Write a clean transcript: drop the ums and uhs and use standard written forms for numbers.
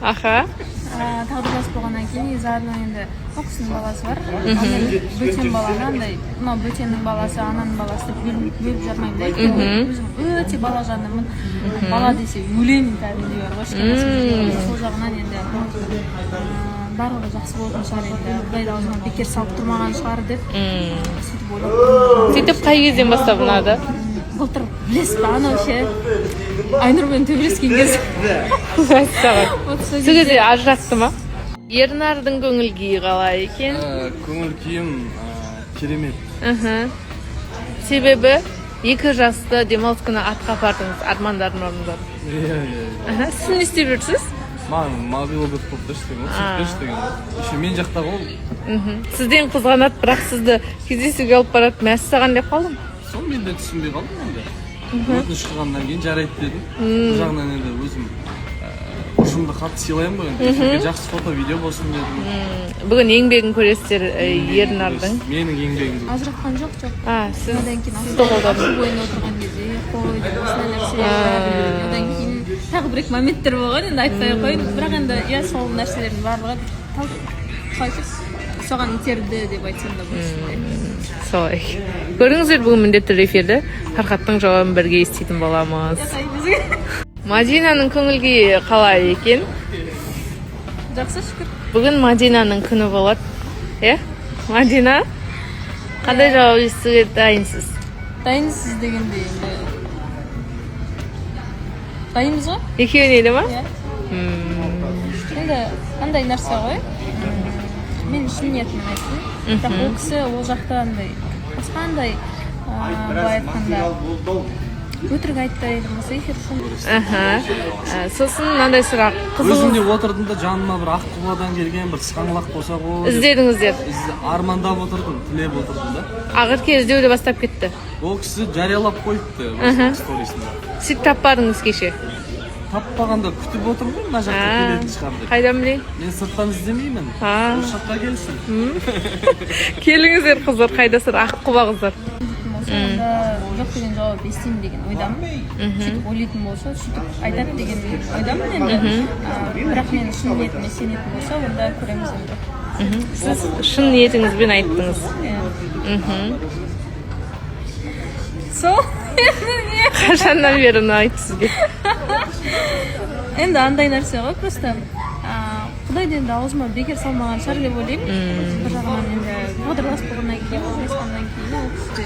Аха. Тағдырлас болғаннан кейін и заодно енді ол кісінің баласы бар. Ал мен бөтен баланы андай, мынау бөтеннің баласы, ананың баласы деп бөліп жармаймын да, өйткені өзім өте бала жандымын. Бала десе, өлемін кәдімгідей бар ғой, кішкене. Сол жағынан енді барлығы жақсы болатын шығар, енді Құдай да аузыма бекер салып тұрмаған шығар деп, сөйтіп ойлап. Сөйтіп, қай кезден бастап ұнады? Былтыр, білесіз ба, анау ше, Айнұрмен төбелескен кез. Мәссаған. Вот сол. Сол кезде ажыратты ма? Ернардың көңіл күйі қалай екен? Көңіл күйім керемет. Себебі екі жасты демалыс күні атқа апардыңыз, армандарын орындады. Иә. Сіз не істеп жүрсіз? Маған мобилограф болып берші деген ғой, сөйтіп берші деген ғой. Еще мен жақта ғой. Сізден қызғанады, бірақ сізді кездесуге алып барады. Мәссаған деп қалдым. Сол мен де түсінбей қалдым енді. Өтініш қылғаннан кейін жарайды дедім. Бұл жағынан енді өзім ұжымды қатты сыйлаймын ғой енді. Эфирге жақсы фото, видео болсын дедім. Бүгін еңбегін көресіздер, Ернардың. Менің еңбегімді. Ажыратқан жоқ, жоқ. А, сіз Одан кейін сізді қолдадыңыз. Ашу бойында отырған кезде қой деп, осындай нәрселер. Одан кейін тағы бір екі моменттер болған, енді айтпай ақ қояйын, бірақ енді иә, сол нәрселердің барлығы қалай айтсақ, соған итерді деп айтсам да болады. Солай, көріңіздер, бүгін міндетті түрде эфирді Фархаттың жауабын бірге еститін боламыз. Мадинаның көңіл күйі қалай екен? Жақсы, шүкір. Бүгін Мадинаның күні болады, иә? Мадина, қандай жауап естуге дайынсыз? Дайынсыз дегенде, енді дайынбыз ғой. Екеуіне де ма? Иә. Енді андай нәрсе ғой, мен шын ниетіммен айттым, бірақ ол кісі ол жақта андай басқа андай, былай айтқанда, өтірік айтты или болмаса эфир үшін. Аха. Сосын мынандай сұрақ. Өзім де Қызыңыз отырдым да, жаныма бір Аққұбадан келген бір саңлақ болса ғой деп іздедіңіздер. Армандап отырдым, тілеп отырдым да. Ақерке іздеуді бастап кетті. Ол кісі жариялап қойыпты өзінің сторисінде. Сөйтіп таппадыңыз кеше. Таппағанда, күтіп отырмын ғой, мына жаққа келетін шығар деп. Қайдан білейін? Мен сырттан іздемеймін. А. Осы жаққа келсін. Келіңіздер, қыздар, қайдасыздар, аққұба қыздар? Болса, онда жоқ деген жауап естимін деген ойдамын. Сөйтіп ойлайтын болса, сөйтіп айтады деген ойдамын енді. Бірақ мен шын ниетіме сенетін болса, онда көреміз енді. Сіз шын ниетіңізбен айттыңыз. Иә. Сол енді не? Қашаннан бері ұнайды сізге? Енді андай нәрсе ғой, просто Құдай да енді аузыма бекер салмаған шығар деп ойлаймын. Бір жағынан енді тағдырлас болғаннан кейін, ажырасқаннан кейін ол кісі де